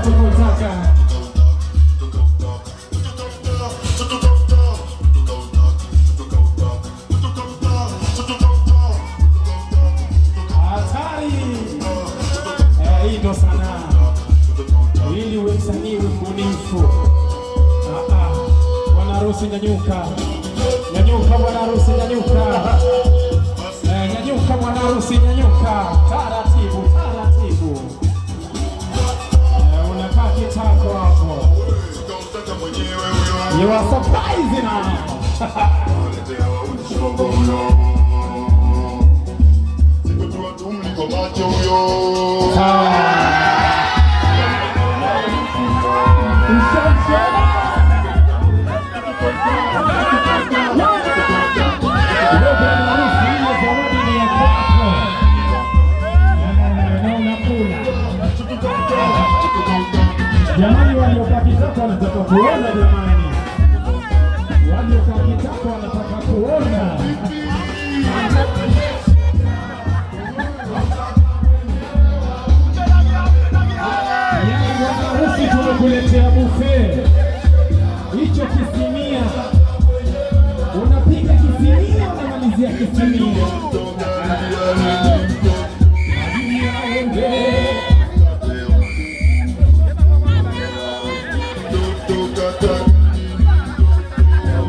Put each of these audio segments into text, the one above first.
Tukutaka. Hatari. Eh, hii ndo sanaa. Ili uwe msanii uwe mbunifu. Ah, ah. Bwana harusi nyanyuka. Nyanyuka bwana harusi nyanyuka. Eh, nyanyuka bwana harusi nyanyuka. Taratibu, taratibu. Eh, unakaa kitako hapo. You are surprising now. Wewe bwana harusi, hiyo zawadi ni ya kwako. Eh, na unakula. Jamani, waliokaa kitako wanataka kuona jamani. Waliokaa kitako wanataka kuona. Yaani bwana harusi tumekuletea buffet. Hicho kisinia. Unapika kisinia unamalizia kisinia. Dunia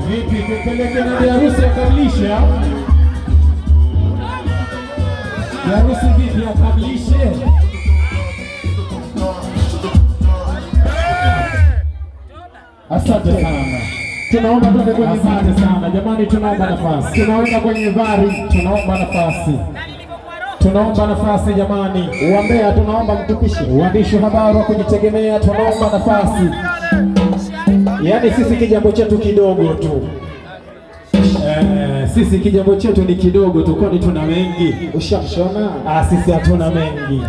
Vipi tupeleke na bi harusi akamilishe? Bi harusi vipi akamilishe? Asante sana. Tunaomba tuende kwenye Asante sana jamani, tunaomba nafasi. Tunaenda kwenye vari. Tunaomba nafasi. Tunaomba nafasi jamani. Wambea tunaomba mtupishe. Waandishi wa habari wa kujitegemea tunaomba nafasi. Yaani sisi kijambo chetu kidogo tu. Eh, sisi kijambo chetu ni kidogo tu, kwani tuna mengi? Ushamshona? Ah, sisi hatuna mengi.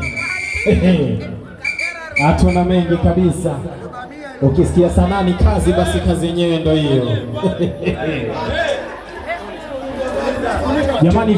Hatuna mengi kabisa. Ukisikia sanaa ni kazi, basi kazi yenyewe ndo hiyo. Jamani.